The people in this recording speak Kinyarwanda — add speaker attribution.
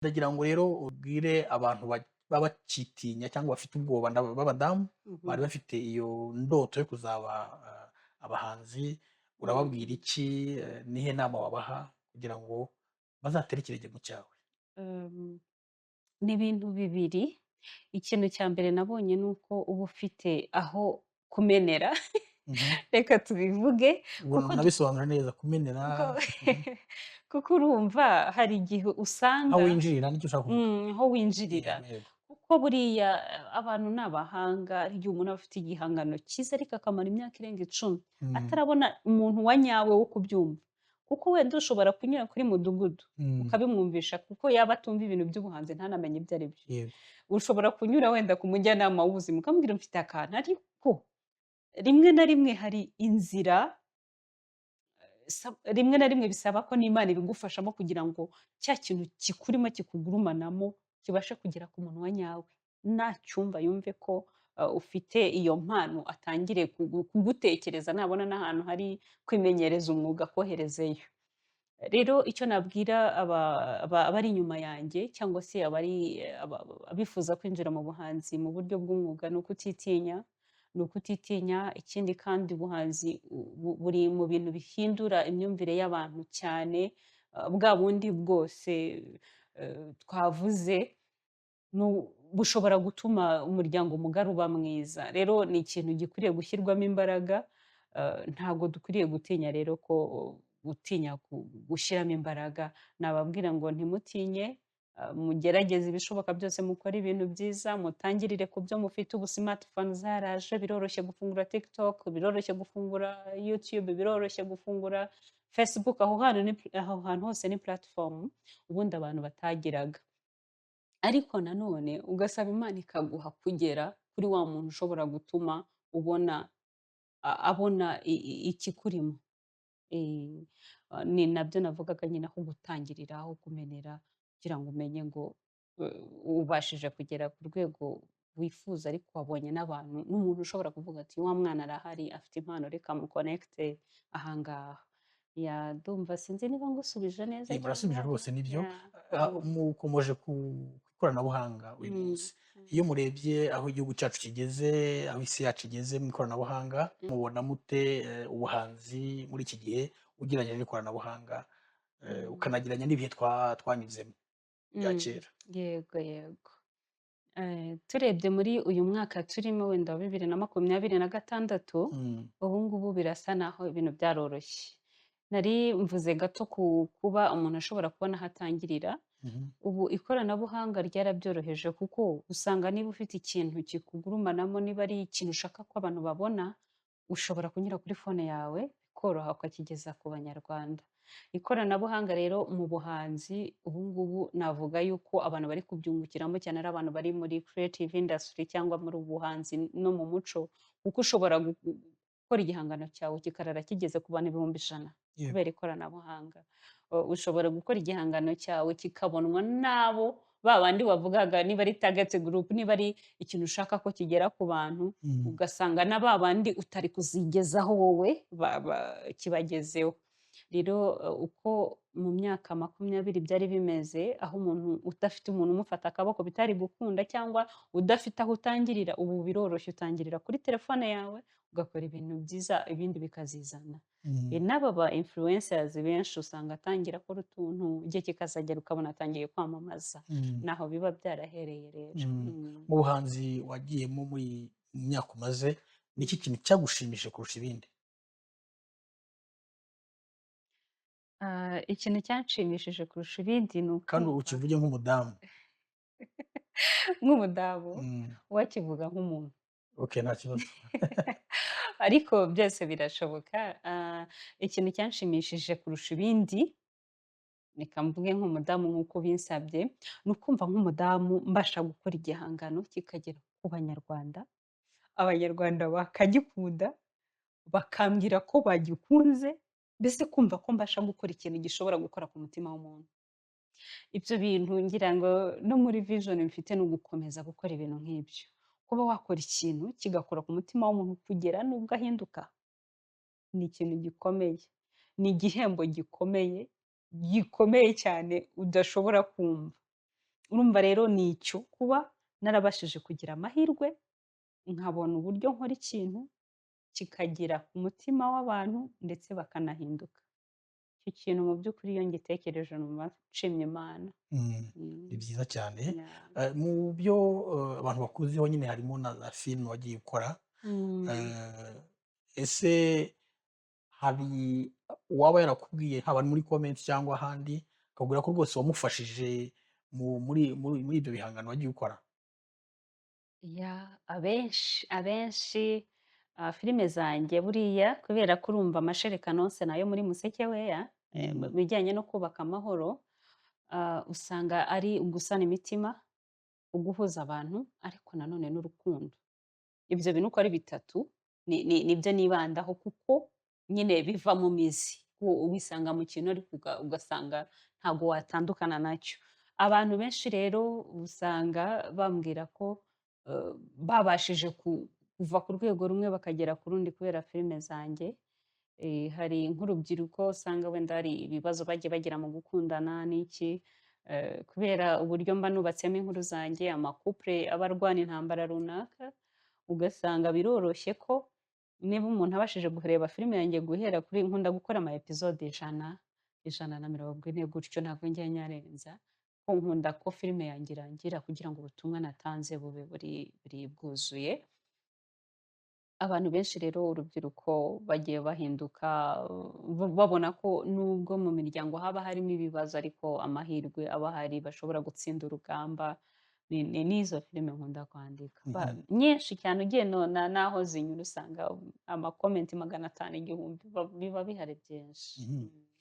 Speaker 1: Ndagira ngo rero ubwire abantu baba bakitinya cyangwa bafite ubwoba b'abadamu bari bafite iyo ndoto yo kuzaba abahanzi, urababwira iki? Nihe nama wabaha kugira ngo bazatere ikirenge mu cyawe?
Speaker 2: Ni ibintu bibiri. Ikintu cya mbere nabonye ni uko uba ufite aho kumenera, reka tubivuge,
Speaker 1: Ubwo
Speaker 2: kuko
Speaker 1: unabisobanura neza, kumenera.
Speaker 2: Kuko urumva hari igihe
Speaker 1: Aho
Speaker 2: usanga
Speaker 1: winjirira nicyo ushaka kuvuga.
Speaker 2: Aho winjirira.
Speaker 1: Yego.
Speaker 2: Kuko buriya abantu ni abahanga, hari igihe umuntu aba afite igihangano cyiza ariko akamara imyaka irenga 10 atarabona umuntu wa nyawe wo kubyumva. Kuko wenda ushobora kunyura kuri mudugudu ukabimwumvisha, kuko yaba atumva ibintu by'ubuhanzi ntanamenye ibyo ari byo. Ushobora kunyura wenda ku mujyanama w'ubuzima ukamubwira mfite akantu, ariko rimwe na rimwe hari inzira, rimwe na rimwe bisaba ko n'Imana ibigufashamo kugira ngo cya kintu kikurimo kikugurumanamo kibashe kugera ku muntu wa nyawe. Nacyumva yumve ko ufite iyo mpano, atangire kugutekereza, nabona n'ahantu hari kwimenyereza umwuga akoherezeyo. Rero icyo nabwira abari inyuma yanjye cyangwa se abifuza kwinjira mu buhanzi mu buryo bw'umwuga ni ukutitinya, ni ukutitinya. Ikindi kandi ubuhanzi buri mu bintu bihindura imyumvire y'abantu cyane, bwa bundi bwose twavuze, bushobora gutuma umuryango mugari uba mwiza. Rero ni ikintu gikwiriye gushyirwamo imbaraga, ntabwo dukwiriye gutinya rero ko gutinya gushyiramo imbaraga. Nababwira ngo ntimutinye, mugerageze ibishoboka byose mukore ibintu byiza, mutangirire ku byo mufite. Ubu smartphone zaraje, biroroshye gufungura TikTok, biroroshye gufungura YouTube, biroroshye gufungura Facebook, aho hantu hose ni platform ubundi abantu batagiraga. Ariko nanone ugasaba Imana ikaguha kugera kuri wa muntu ushobora gutuma ubona abona ikikurimo. Ni nabyo navugaga nyine, aho gutangirira, aho kumenera, kugira ngo umenye ngo ubashije kugera ku rwego wifuza, ariko wabonye n'abantu n'umuntu ushobora kuvuga ati: "Wa mwana arahari, afite impano, reka muconnecte aha ngaha." Yeah, ndumva sinzi niba ngusubije neza
Speaker 1: Murasubije
Speaker 2: cyangwa
Speaker 1: rwose, nibyo.
Speaker 2: Yeah.
Speaker 1: Mukomoje ku ikoranabuhanga uyu munsi. Iyo murebye aho igihugu cyacu kigeze, aho isi yacu igeze mu ikoranabuhanga, mubona mute ubuhanzi muri iki gihe ugereranyije n'ikoranabuhanga, ukanagereranya n'ibihe twanyuzemo bya kera?
Speaker 2: Yego. Turebye muri uyu mwaka turimo wenda wa 2026, ubu ngubu birasa naho ibintu byaroroshye. Nari mvuze gato ku kuba umuntu ashobora kubona aho atangirira, ubu ikoranabuhanga ryarabyoroheje, kuko usanga niba ufite ikintu kikugurumanamo, niba ari ikintu ushaka ko abantu babona, ushobora kunyura kuri phone yawe bikoroha ukakigeza ku Banyarwanda. Ikoranabuhanga rero mu buhanzi ubu ngubu navuga yuko abantu bari kubyungukiramo cyane ari abantu bari muri creative industry cyangwa muri ubu buhanzi no mu muco, kuko ushobora gukora igihangano cyawe kikarara kigeze ku bantu 100,000 kubera ikoranabuhanga. Ushobora gukora igihangano cyawe kikabonwa n'abo ba bandi wavugaga, niba ari target group, niba ari ikintu ushaka ko kigera ku bantu, ugasanga na ba bandi utari kuzigezaho wowe kibagezeho. Rero uko mu myaka 20 byari bimeze, aho umuntu udafite umuntu umufata akaboko bitari gukunda cyangwa udafite aho utangirira, ubu biroroshye, utangirira kuri telefone yawe ugakora ibintu byiza, ibindi bikazizana. N'aba ba influencers benshi usanga atangira akora utuntu, igihe kikazagera ukabona atangiye kwamamaza. Naho biba byarahereye rero.
Speaker 1: Mu buhanzi wagiyemo muri mu myaka umaze, ni iki kintu cyagushimishije kurusha ibindi?
Speaker 2: Ikintu cyanshimishije kurusha ibindi ni
Speaker 1: Kandi
Speaker 2: ukumva
Speaker 1: ukivuge nk'umudamu.
Speaker 2: Nk'umudamu, uwakivuga nk'umuntu.
Speaker 1: Okay, nta kibazo.
Speaker 2: Ariko byose birashoboka. Ikintu cyanshimishije kurusha ibindi, reka mvuge nk'umudamu nk'uko ubinsabye, ni ukumva nk'umudamu mbasha gukora igihangano kikagera ku Banyarwanda, Abanyarwanda bakagikunda, bakambwira ko bagikunze, mbese kumva ko mbasha gukora ikintu gishobora gukora ku mutima w'umuntu. Ibyo bintu ngira ngo no muri vision mfite ni ugukomeza gukora ibintu nk'ibyo. Kuba wakora ikintu kigakora ku mutima w'umuntu kugera n'ubwo ahinduka, ni ikintu gikomeye. Ni igihembo gikomeye, gikomeye cyane udashobora kumva. Urumva rero ni icyo, kuba narabashije kugira amahirwe, nkabona uburyo nkora ikintu kikagera ku mutima w'abantu ndetse bakanahinduka. Icyo kintu mu by'ukuri iyo ngitekereje numva nshimye Imana.
Speaker 1: Mm. Ni
Speaker 2: Mm.
Speaker 1: byiza cyane.
Speaker 2: Yeah.
Speaker 1: Mu byo, abantu bakuziho nyine harimo na za filime wagiye ukora.
Speaker 2: Mm.
Speaker 1: Eh, ese hari uwaba yarakubwiye haba muri comment cyangwa ahandi, akakubwira ko rwose wamufashije mu muri muri muri ibyo bihangano wagiye ukora?
Speaker 2: Yeah, abenshi abenshi, filime zanjye buriya kubera ko urumva amashereka nonse nayo muri Musekeweya, mu bijyanye no kubaka amahoro, usanga ari ugusana imitima, uguhuza abantu, ariko nanone n'urukundo. Ibyo bintu uko ari bitatu nibyo nibandaho kuko nyine biva mu mizi. Ubisanga mu kintu ariko ugasanga ntabwo watandukana nacyo. Abantu benshi rero usanga bambwira ko babashije kuva ku rwego rumwe bakagera ku rundi kubera filime zanjye. Hari nk'urubyiruko usanga wenda hari ibibazo bagiye bagira mu gukundana n'iki, kubera uburyo mba nubatsemo inkuru zanjye, ama couple aba arwana intambara runaka, ugasanga biroroshye ko niba umuntu abashije kureba filime yanjye guhera kuri, nkunda gukora ama episode 100, 140 gutyo, ntabwo njya nyarenza, ko nkunda ko filime yanjye irangira kugira ngo ubutumwa natanze bube buri bwuzuye. Abantu benshi rero urubyiruko bagiye bahinduka, babona ko nubwo mu miryango haba harimo ibibazo ariko amahirwe aba ahari bashobora gutsinda urugamba. Ni n'izo filime nkunda kwandika. Nyinshi cyane ugiye n'aho zinyura usanga ama comment 500, 1000 biba bihari byinshi.